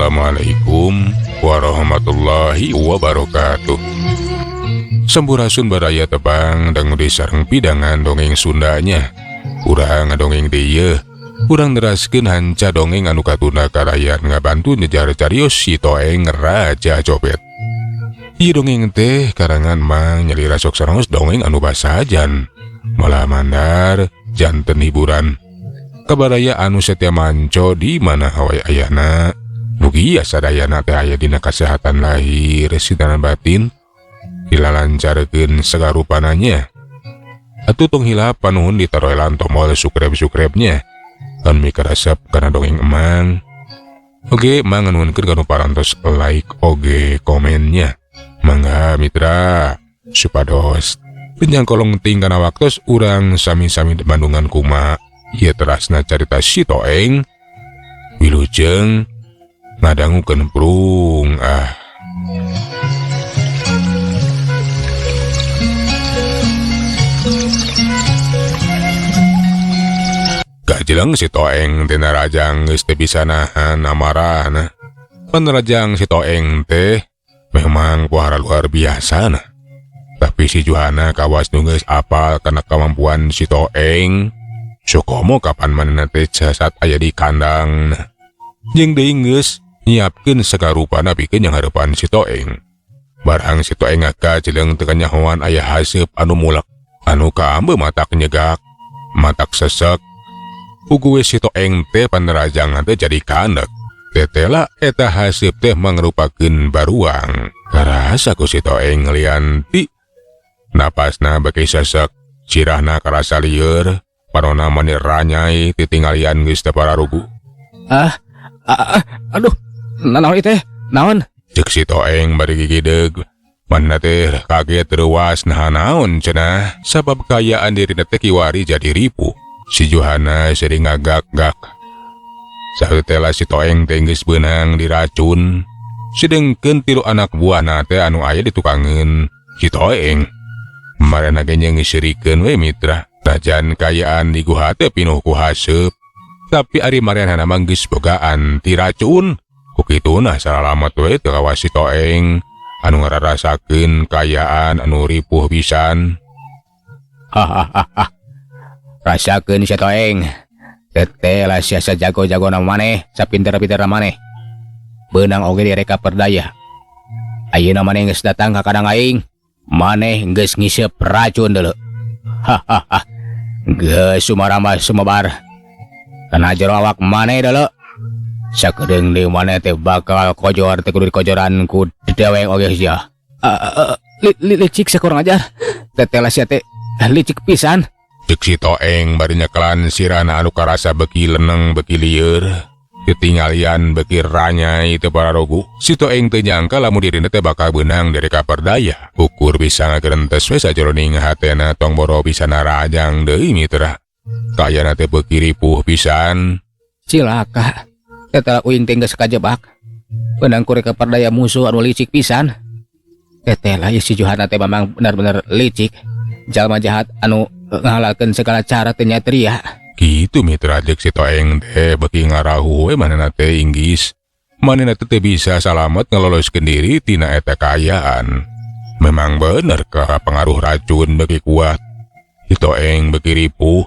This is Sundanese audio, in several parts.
Assalamualaikum warahmatullahi wabarakatuh. Sampurasun baraya, tepang dangu di sareng pidangan dongeng Sundanya. Urang ngadongeng deui, urang neraskeun hanca dongeng anu katunda karayan ngabantu nyejar carios si Toeng Raja Copet. Ieu dongeng teh karangan Mang Nyalira sok saraos dongeng anu basajan. Malah mandar janten hiburan. Ka baraya anu setia manco di mana wae ayana. Mugia sadayana teh aya dina kasehatan lahir sareng batin, dilalancarkeun sagarupananya. Atuh tong hilap panuhun ditaroelan tombol subscribe-subscribe-nya. Kan mikaresep kana dongeng Emang. Oke, Mang nganuhunkeun kanu parantos like oge komennya. Mangga mitra, supados Pinjang kolong ting kana waktos urang sami-sami bandungan kuma ieu terasna carita si Toeng. Wilujeng ngadangukeun prung ah. Gajeleng si Toeng teh narajang geus teu bisa nahan amarahna. Panrajang si Toeng teh memang pohara luar biasa nah. Tapi si Juhana kawas nu geus apal kana kemampuan si Toeng. Sukomo kapan manehna teh saat aya di kandang. Jeung deui geus nyiapkeun sagarupana pikeun yang hareupan si Toeng. Barang si Toeng ngakajeleng teu kanyahoan aya haseup anu mulek, anu kaambe matak nyegak, matak sesek. Puguh we si Toeng teh panerajang teh jadi kandek. Tetela eta haseup teh mangrupakeun baruang. Karasa ku si Toeng ngelianti. Napasna beuki sesek, sirahna karasa lieur, panona mani ranyai titinggalian geus teu pararugu. Ah, ah, ah, aduh, nanaon ieu teh? Naon? Cek si Toeng bari gigideg. Manehna teh kaget reuwas naha naon cenah, sabab kaayaan dirina teh kiwari jadi ripuh. Si Juhana sering ngagak-gak. Saheutela si Toeng teh geus beunang diracun. Sedengkeun tilu anak buahna teh anu aya di tukangeun si Toeng. Marana ge nyeungeusirikeun we mitra. Najan kaayaan di guha teh pinuh ku haseup. Tapi ari maranehna mah geus bogaan ti racun. Ku kituna salalamet we teu kawas si Toeng anu ngararasakeun kaayaan anu ripuh pisan. Hahaha. Rasakeun si Toeng. Teteh lah sia sajago-jagona maneh, sapinter-pinterna maneh. Beunang oge direka perdaya. Ayeuna maneh geus datang ka kandang aing. Maneh geus ngiseup racun deuleu. Hahaha. Geus sumarambas sumebar. Kana jero awak maneh deuleu. Sakedeung deui maneh teh bakal kojor teh kudu dikojoran ku dewek oge sia. Licik sakurang ajar. Teteh lah sia teh licik pisan. Cek si Toeng bari nyekelan sirahna anu karasa beuki leneng beuki lieur. Ketinggalian beuki ranyai teu pararugu. Si Toeng teu nyangka lamun dirina teh bakal beunang direka perdaya. Ukur bisa ngagerentes we sajroning hatena tong boro bisa narajang deui mitra. Kaayana teh beuki ripuh pisan. Cilaka. Teteh uing teh geus kajebak. Beunang ku reka perdaya musuh anu licik pisan. Teteh lah si Juhana teh memang benar-benar licik. Jalma jahat anu ngahalalkeun segala cara teh nya ria. Kitu mitra jeung si Toeng teh beuki ngarahu we manehna teh inggis. Manehna teh teu bisa salamet ngeloloskeun diri tina eta kaayaan. Memang bener ka pengaruh racun beuki kuat. Si Toeng beuki ripuh.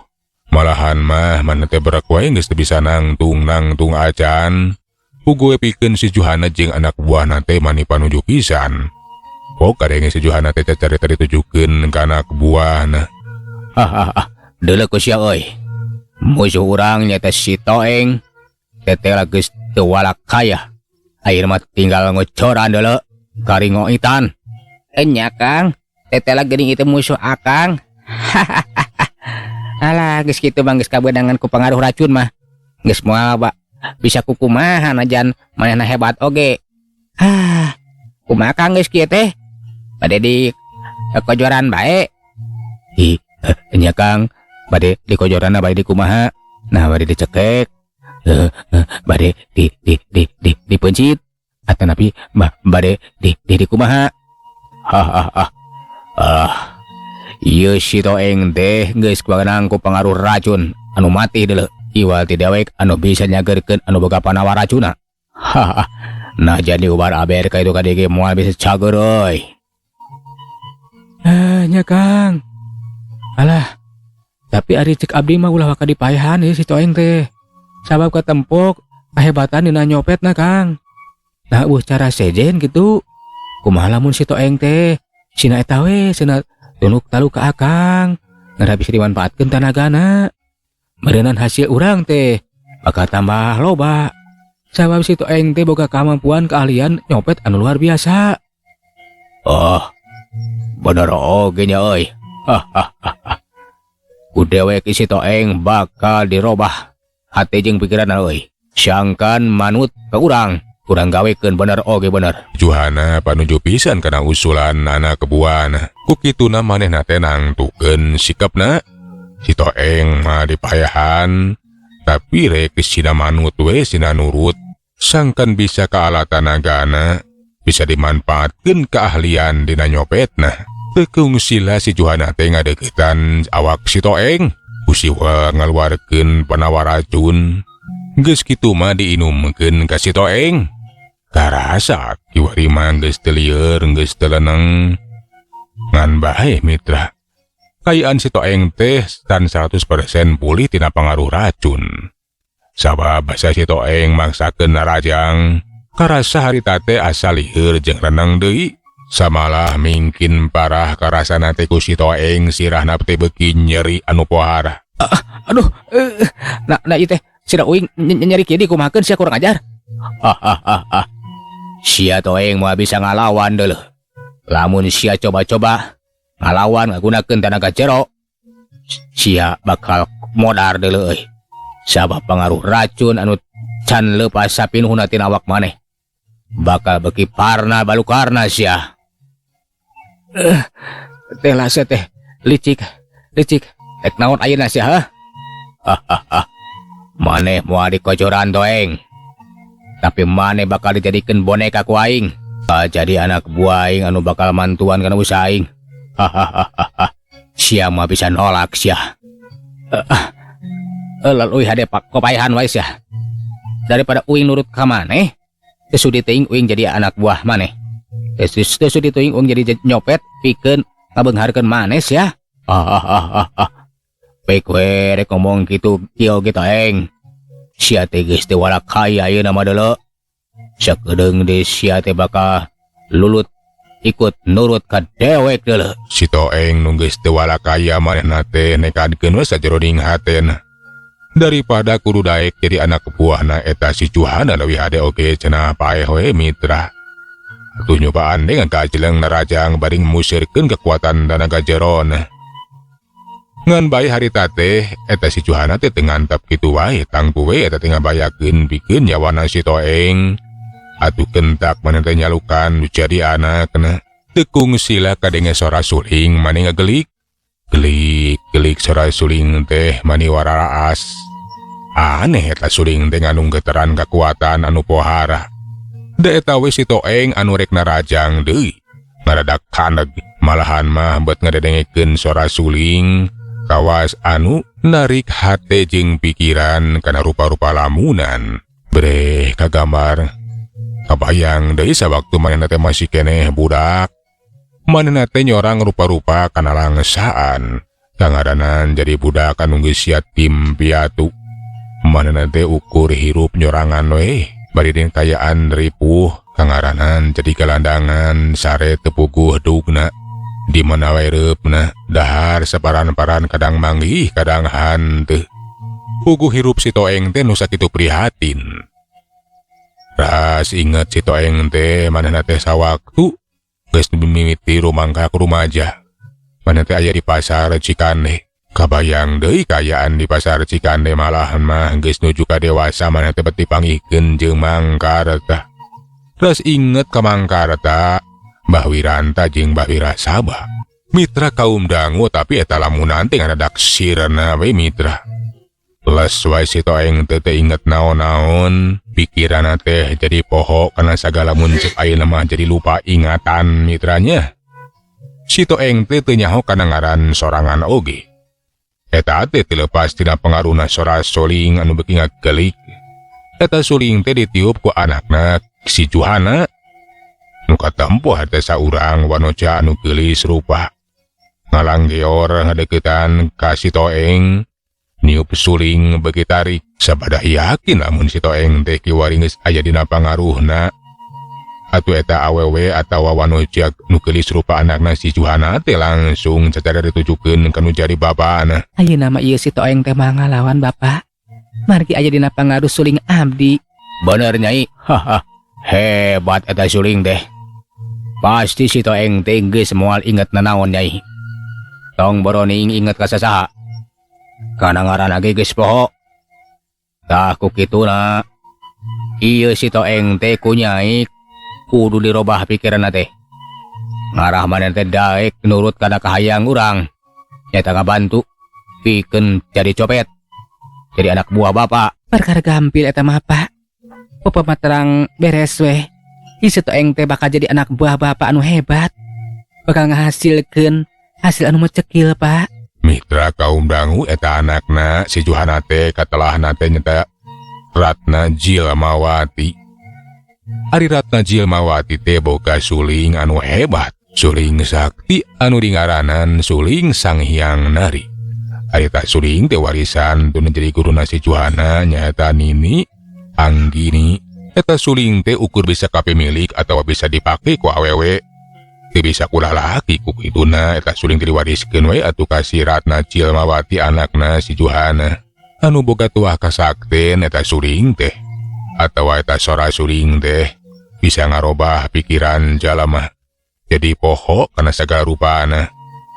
Malahan mah manehna teh berak wae geus teu bisa nangtung-nangtung acan. Puguh we pikeun si Juhana jeung anak buahna teh mani panuju pisan. Pok kadenge si Juhana teh cacarita ditujukeun ka anak buahna. Hahaha, deuleu ku sia euy. Musuh urang nyaeta si Toeng. Teteh lah geus teu walak kaya. Ayeuna mah tinggal ngocoran deuleu karingoitan. Enya Kang, teteh lah geuning itu musuh akang. Alah, geus kitu mah geus kabeunangan ku pengaruh racun mah. Geus moal ba bisa kukumaha najan manehna hebat oge. Ah, kumaha Kang geus kieu teh? Bade di kojoran bae. Ih, enya Kang, bade di kojoranna bade di kumaha? Nah, bade dicekek. Bade di dipeuncit. Atanapi bade di kumaha? Hahaha. Ah. Ieu si Toeng teh geus kabeunang ku pengaruh racun anu mati deuleu. Iwal ti dewek anu bisa nyageurkeun anu boga panawar racuna. Haha, nah jadi ubar aber ka itu ka dieu ge moal bisa cager euy. Eh, nya Kang. Alah, tapi ari cek abdi mah ulah waka dipaehan ieu si Toeng teh. Sabab katempok kahebatan dina nyopetna Kang. Nah, euweuh cara sejen gitu. Kumaha lamun si Toeng teh sina eta we cenah tunuk taluk ka Akang. Ngarah bisa dimanfaatkeun tanagana. Meureunan hasil urang teh bakal tambah loba. Sabab si Toeng teh boga kamampuan keahlian nyopet anu luar biasa. Oh, bener oge nya euy. Hahaha. Ku dewek si Toeng bakal dirobah hati jeung pikiran euy. Sangkan manut ka urang, urang gawekeun bener oge bener. Juhana panuju pisan kana usulan anak buahna. Ku kituna manehna teh nangtukeun sikapna. Si Toeng mah dipaehan, tapi rek sina manut we sina nurut. Sangkan bisa kaala tanagana, bisa dimanfaatkeun keahlian dina nyopetna. Teu kungsila si Juhana teh ngadeukeutan awak si Toeng. Ku siwa ngaluarkeun panawar racun. Geus kitu mah diinumkeun ka si Toeng. Karasa kiwari mah geus teu lieur, geus teu leneng. Ngan bae mitra. Kayaan si Toeng teh tan 100% pulih tina pangaruh racun. Sabab basa si Toeng maksakeun narajang, karasa harita teh asa lieur jeung reneng deui. Samalah mingkin parah karasana teh ku si Toeng sirahna teh beuki nyeri anu pohara. Aduh, nah, nah ieu teh sira uing nyeri kieu dikumahakeun sia kurang ajar. Hahaha. Sia Toeng moal bisa ngalawan deuleuh. Lamun sia coba-coba ngalawan ngagunakeun tenaga jero, sia bakal modar deuleuh euy. Sabab pangaruh racun anu can leupas sapinuhna tina awak maneh bakal beuki parna balukarna sia. Teh lah sia teh licik, licik. Rek naon ayeuna sia, hah? Hahaha. Maneh moal dikocoran Toeng. Tapi maneh bakal dijadikeun boneka ku aing. Jadi anak buah aing anu bakal mantuan kana usaha aing. Hahaha. Sia mah bisa nolak sia. Lalu hade pak kopaehan wae sia. Daripada uing nurut ka maneh, teu sudi teuing uing jadi anak buah maneh. Teu sudi teuing uing jadi nyopet pikeun ngabeungharkeun maneh sia. Hahaha. Baik we rek ngomong kitu kieu ge Toeng. Sia teh geus teu walakaya ayeuna mah deuleu. Sakedeung deui sia teh bakal lulut ikut nurut ka dewek deuleu. Si Toeng nu geus teu walakaya manehna teh nekadkeun we sajeroning hatena. Daripada kudu daek jadi anak buahna eta si Juhana leuwih hade oge cenah paeh we mitra. Atuh nyobaan dengan kajeleng narajang bari ngmusirkeun kekuatan tenaga jerona. Ngan bae harita teh eta si Juhana teh teu ngantep kitu wae tangtu we eta teh ngabayakeun pikeun nyawana si Toeng. Atuh kentak maneh teh nyalukan nu jadi anakna. Teu kungsila kadenge sora suling maneh ngagelik. Gelik gelik sora suling teh mani wararaas. Aneh eta suling teh ngandung getaran kekuatan anu pohara. Da eta we si Toeng anu rek narajang deui. Ngaradak kaneg malahan mah bet ngadedengekeun sora suling kawas anu narik hate jeung pikiran kana rupa-rupa lamunan. Breh kagambar kabayang deui sawaktu manehna teh masih keneh budak. Manehna teh nyorang rupa-rupa kana langsaan. Kangaranan jadi budak anu geus yatim piatu. Manehna teh ukur hirup nyorangan we. Bari jeung kayaan ripuh kangaranan jadi gelandangan sare teu puguh dugna. Di mana wae reupna dahar saparan-paran kadang manggih kadang hanteu. Puguh hirup si Toeng teh nu sakitu prihatin. Ras inget si Toeng teh manehna teh sawaktu geus mimiti rumangka ku rumaja. Manehna teh aya di pasar Cikande. Kabayang deui kayaan di pasar Cikande malahan mah geus nuju ka dewasa manehna teh beti pangihkeun jeung Mangkarta. Ras inget ka Mangkarta, Mbah Wiranta jeung Mbah Wirasaba. Mitra kaum dangu tapi eta lamunan teh ngadadak sirna we mitra. Les wae si Toeng teh teu inget naon-naon, pikiranna teh jadi poho kana sagala muncul ayeuna mah jadi lupa ingatan mitranya. Si Toeng teh teu nyaho kana ngaran sorangan oge. Eta teh teu lepas tina pangaruhna sora soling anu beuki ngagelik. Eta suling teh ditiup ku anakna si Juhana. Nu katempo harta saurang wanoca anu geulis rupa. Ngalanggeor ngadeukeutan ka si Toeng. Niup suling beuki tarik sabada yakin lamun si Toeng teh kiwari geus aya dina pangaruhna. Atuh eta awewe atawa wanoja nu geulis rupa anakna si Juhana teh langsung sacara ditujukeun ka nu jadi bapana. Ayeuna mah ieu si Toeng teh mah ngalawan bapak. Margi aya dina pangaruh suling abdi. Bener Nyai. Haha. Hebat eta suling teh. Pasti si Toeng teh geus moal inget nanaon Nyai. Tong boroning inget ka sasaha. Kana ngaranna ge geus poho. Tah ku kituna. Ieu si Toeng teh ku Nyai kudu dirobah pikiranna teh. Ngarah maneh teh daek nurut kana kahayang urang. Nyata ngabantu pikeun jadi copet. Jadi anak buah bapak. Perkara gampil eta mah Pak. Bapak mah terang beres weh. Ieu si Toeng teh bakal jadi anak buah bapak anu hebat. Bakal ngahasilkeun hasil anu mecekil Pak. Mitra kaum dangu eta anakna si Juhana teh katelahna teh nyata Ratna Jilmawati. Ari Ratna Jilmawati teh boga suling anu hebat, suling sakti anu dingaranan suling Sang Hyang Nari. Ari ta suling teh warisan teu jadi guruna si Juhana nyaeta Nini Anggini. Eta suling teh ukur bisa kapimilik atawa bisa dipake ku awewe. Teu bisa ku lalaki ku kituna eta suling teh diwariskeun we atuh ka si Ratna Jilmawati anakna si Juhana. Anu boga tuah kasakten eta suling teh atawa eta sora suling teh bisa ngarobah pikiran jalama. Jadi poho kana sagala rupana.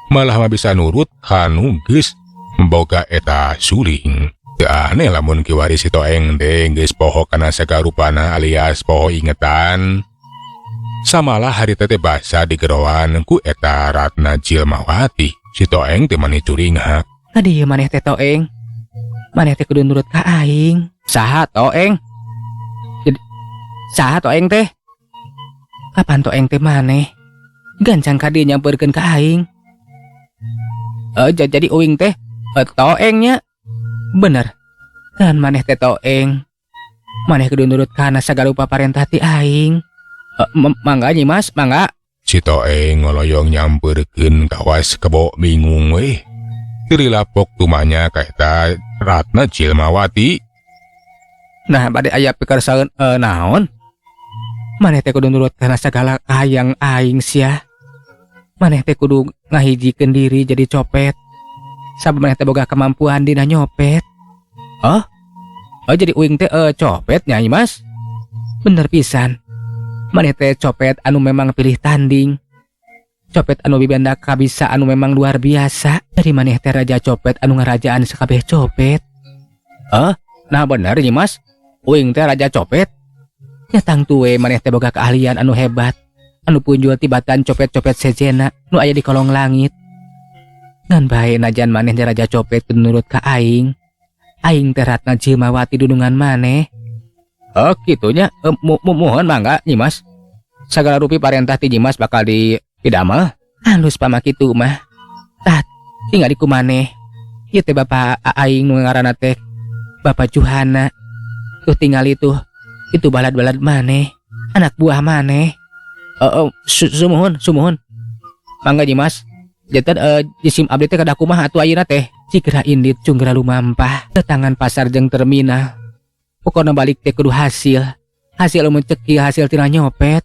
Malah mah bisa nurut kanu geus boga eta suling. Teu aneh lamun kiwari si Toeng teh geus poho kana sagala rupana alias poho ingetan. Samalah harita teh basa digeroan ku eta Ratna Jilmawati. Si Toeng teh mani curinghak. Tadi ieu maneh teh Toeng. Maneh teh kudu nurut ka aing. Saha Toeng? Jadi saha Toeng teh? Kapan Toeng teh maneh? Gancang ka dieu nyampeurkeun ka aing. Jadi uing teh Toengnya. Bener. Kan maneh teh Toeng. Maneh kudu nurut kana sagala rupa parentah ti aing. Mangga Nyi Mas, mangga. Si Toeng ngoloyong nyampeurkeun kawas kebo bingung weh. Teu lapok tumanya ka eta Ratna Jilmawati. Nah, bade aya pikersaeun naon? Maneh teh kudu nurut kana sagala kahayang aing sia. Maneh teh kudu ngahijikeun diri jadi copet. Sabab maneh teh boga kemampuan dina nyopet. Oh? Oh jadi uing teh copet Nyai Mas? Bener pisan. Maneh teh copet anu memang pilih tanding. Copet anu bibanda kabisa anu memang luar biasa. Dari maneh teh raja copet anu ngarajaan sakabeh copet. Nah bener Nyi Mas. Uing teh raja copet. Nya tangtu we maneh teh boga keahlian anu hebat. Anu punjul tibatan copet-copet sejena nu aya di kolong langit. Ngan bae najan maneh teh raja copet kudu nurut ka aing. Aing teh Ratna Jilmawati dunungan maneh. Oh kitunya, muhun mangga Nyi Mas. Sagala rupi parentah ti Nyi Mas bakal dipidamel. Halus pama kitu mah. Tah, tinggal di ku maneh. Ieu teh bapa aing nu ngaranna teh Bapak Juhana. Tuh tingali tuh. Itu balad-balad maneh, anak buah maneh. Sumuhun, sumuhun. Mangga Nyi Mas. Janten jisim abdi teh kada kumaha atuh ayeuna teh. Cigra indit cunggra lumampah, tetangan pasar jeung terminal. Pokona balik teh kudu hasil. Hasil mencekil hasil tina nyopet.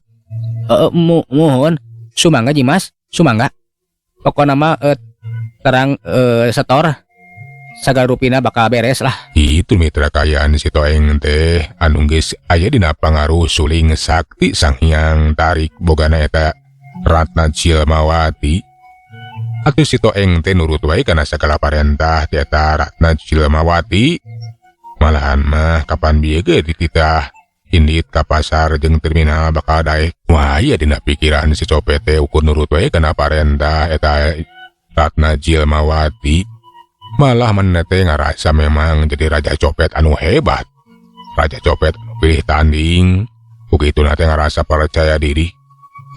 Muhun. Sumangga Nyi Mas, sumangga. Pokona mah terang setor sagala rupina bakal beres lah. Itu mitra kayaan si Toeng teh anu geus aya dina pangaruh suling sakti Sang Hyang Tarik bogana eta Ratna Jilmawati. Atuh si Toeng teh nurut wae kana sagala parentah ti eta Ratna Jilmawati. Malahan mah kapan bieu ge dititah indit ka pasar jeung terminal bakal daek. Wah ieu dina pikiran si copet teh ukur nurut wae kana parentah eta Ratna Jilmawati. Malah maneh teh ngarasa memang jadi raja copet anu hebat. Raja copet anu pilih tanding. Begitu teh ngarasa percaya diri.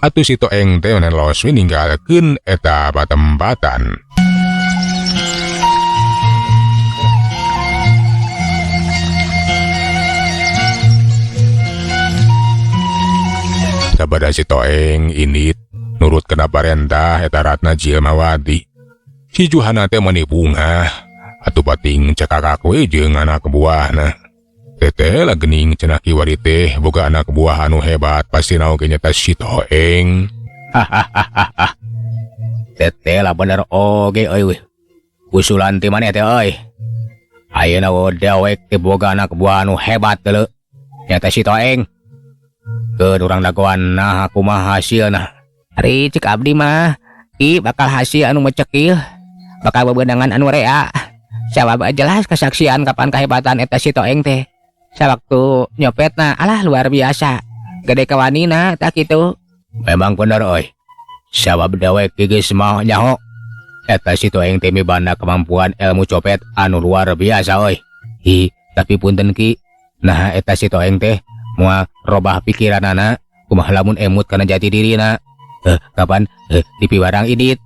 Atuh si Toeng teh los we ninggalkeun eta patempatan. Sabada si Toeng indit nurut kana parentah eta Ratna Jilmawati. Si Juhana teh meuni bungah atuh pating cekakak we jeung anak buahna. Teteh lah gening cenah kiwari teh boga anak buah anu hebat pasti oge nyata si Toeng. Hahaha. Teteh lah bener oge euy. Usulan ti maneh teh euy. Ayeuna dewek teh boga anak buah anu hebat deuleu. Nyata si Toeng. Keun urang dagoan nah kumaha hasilna. Ari cek abdi mah i bakal hasil anu mecekil, bakal bebenangan anu rea. Sabab jelas kesaksian kapan kehebatan eta si Toeng teh. Sawaktu nyopetna alah luar biasa. Gede kawanina tak kitu. Memang bener euy. Sabab dewek geus mah nyaho eta si Toeng teh mibanda kemampuan ilmu copet anu luar biasa euy. Hi, tapi punten Ki, nah eta si Toeng teh moal robah pikiranana kumaha lamun emut kana jati dirina. Kapan dipiwarang idit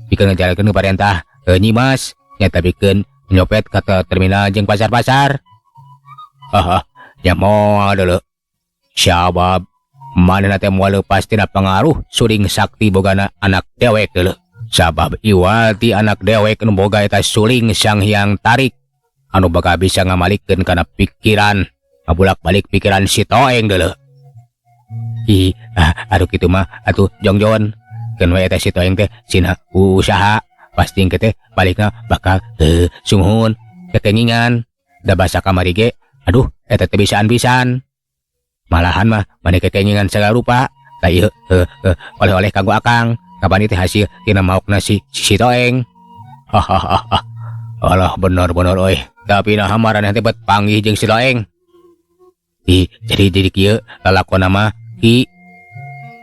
pikeun ngajalankeun parentah Nyimas nyata pikeun nyopet ka terminal jeung pasar-pasar. Haha, nya moal deuleu. Sabab manehna teh moal leupas tina pangaruh suling sakti bogana anak dewek deuleu. Sabab iwal ti anak dewek nu boga eta suling Sang Hyang Tarik anu bakal bisa ngamalikeun kana pikiran, ngabulak-balik pikiran si Toeng deuleu. Ih, aduh kitu mah atuh jongjon. Keun we eta si Toeng teh sina usaha pasti engke teh balikna bakal sunghun kekengingan. Da basa kamari ge aduh eta teh bisaan pisan. Malahan mah maneh kekengingan segala rupa. Tah ieu oleh-oleh kanggo akang. Kapan teh hasil tina maokna si Toeng. Hahaha. Alah bener-bener euy. Tapi nah maraneh teh bet panggih jeung si Toeng. Ih, jadi kieu lalakonna mah Ki.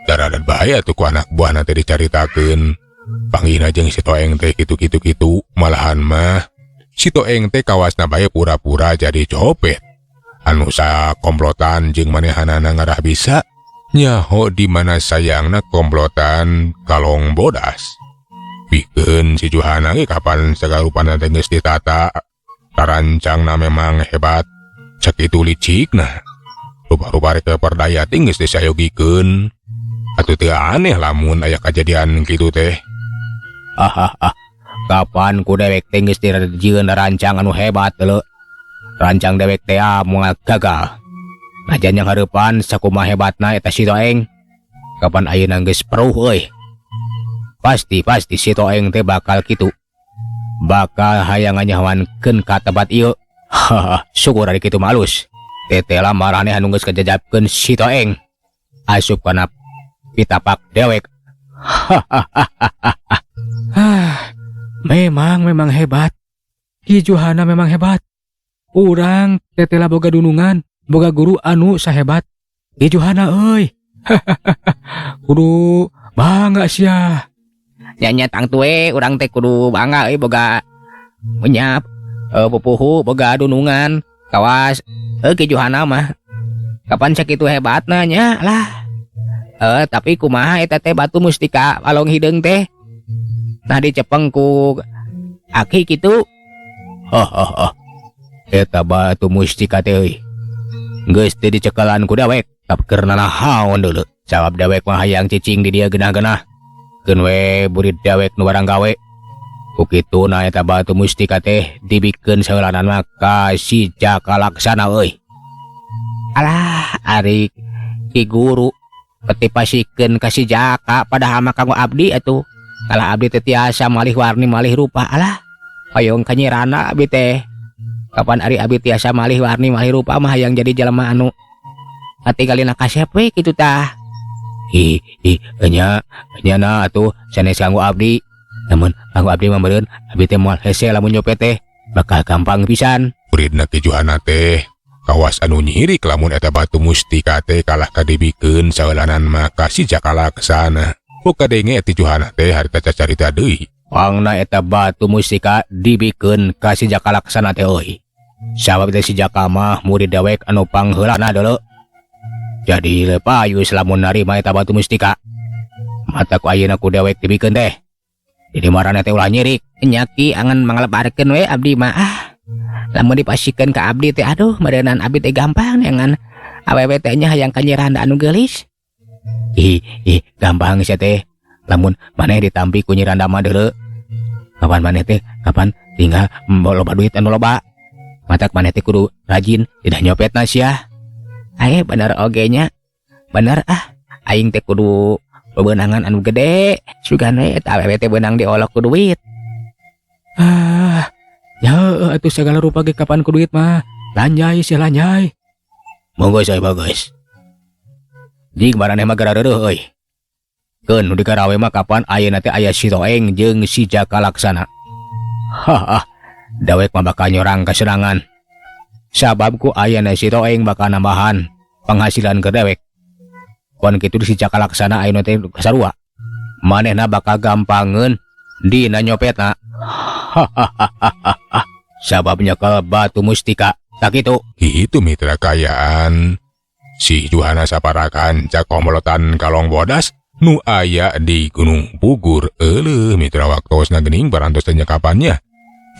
Daradan bahaya tuh ku anak buahna teh dicaritakeun. Panggihna jeung si Toeng teh kitu-kitu kitu, malahan mah si Toeng teh kawasna bae pura-pura jadi copet. Anu sakomplotan jeung manehanana ngarah bisa nyaho di mana sayangna komplotan kalong bodas. Pikeun si Juhana ge kapan sagarupana teh geus ditata, tarancangna memang hebat, sakitu licikna. Rupa-rupa rek perdaya teh geus disayogikeun. Atuh teu aneh lamun aya kajadian kitu teh. Hahaha. Kapan ku dewek teh geus dirajieun rancang anu hebat deuleu. Rancang dewek teh moal gagal. Najan yang hareupan sakumaha hebatna eta si Toeng. Kapan ayeuna geus peruh euy. Pasti si Toeng teh bakal kitu. Bakal hayang nganyawankeun ka tempat ieu. Hahaha, syukur ari kitu mah alus. Tetela maraneh anu geus kajajabkeun si Toeng. Asup kana pitapak dewek. Hahaha. Ah, memang hebat. Ki Juhana memang hebat. Urang tetela boga dunungan, boga guru anu sahebat. Ki Juhana euy. Kudu bangga sia. Nya tangtu we urang teh kudu bangga euy boga menyap pupuhu boga dunungan kawas Ki Juhana mah. Kapan sakitu hebatna nya lah. Tapi kumaha eta teh batu mustika balong hideung teh. Nah dicepeng ku aki kitu. Hahaha. Eta batu mustika teh euy. Geus teu dicekelan ku dewek, tapi keur nanahaon deuleu. Sabab dewek mah hayang cicing di dieu genah-genah. Keun we burit dewek nu barang gawe. Ku kituna eta batu mustika teh dibikeun saheulanan mah ka si Jaka Laksana euy. Alah, ari ki guru petipasikeun ka si Jaka padahal mah kanggo abdi atuh. Kalah abdi teh tiasa malih warni malih rupa. Alah, hoyong kanyirana abdi teh. Kapan ari abdi tiasa malih warni malih rupa mah hayang jadi jelema anu katinggalina kasep we kitu tah. Hi, hi, nya, nya na atuh sanes kanggo abdi. Namun kanggo abdi mah meureun abdi teh moal hese lamun nyopet teh bakal gampang pisan. Muridna Ki Juhana teh kawas anu nyirik lamun eta batu mustika teh kalah kadibikeun saheulanan mah ka si Jaka Laksana. Boka denge eta Juhana teh harita cacarita deui. Pangna eta batu mustika dibikeun ka si Jaka Laksana teh euy. Sabab teh si Jaka mah murid dewek anu pangheulana deuleu. Jadi lepayu lamun narima eta batu mustika. Mata ku ayeuna ku dewek dibikeun teh. Jadi marana teh ulah nyirik. Nya Ki angan manglebarkeun we abdi mah ah. Lamun dipasikeun ka abdi teh aduh meureunan abdi teh gampang neangan awewe teh nya hayang kanyerahna anu geulis. Ih, ih, gampang sia teh. Lamun maneh ditampi ku Nyi Randa mah deuleu. Kapan maneh teh kapan tinggal loba duit anu loba. Matak maneh teh kudu rajin tidak nyopetna sia. Ae bener oge nya. Bener ah, aing teh kudu bebenangan anu gede. Sugan we eta awewe teh beunang diolok ku duit. Ah, ya atuh segala rupa ge kapan ku duit mah. Lanjai sia lanjai. Monggo saya bagus. Jig maraneh mah gara reureuh euy. Keun nu digarawe mah kapan ayeuna teh aya si Toeng jeung si Jaka Laksana. Haha, dawek mah bakal nyorang kasenangan. Sabab ku ayana si Toeng bakal nambahan penghasilan ke dewek. Pon kitu si Jaka Laksana ayeuna teh sarua. Manehna bakal gampangeun dina nyopetna. Hahaha. Sabab nyekel batu mustika. Tak itu. Itu mitra kayaan. Si Juhana saparakan cakomolotan kalong bodas nu aya di Gunung Pugur. Euleuh mitra, waktosna geuning parantos teh nyekapannya.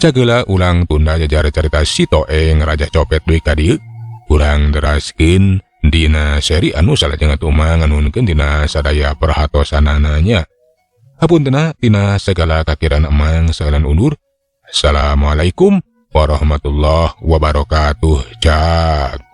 Cagela ulang tunda jajar carita si Toeng Raja Copet deui ka dieu. Urang teraskeun dina seri anu salajengna tumang nganuhunkeun dina sadaya perhatosanana. Hapuntenna tina segala kakiran emang saalan undur. Assalamualaikum warahmatullahi wabarakatuh. Cak.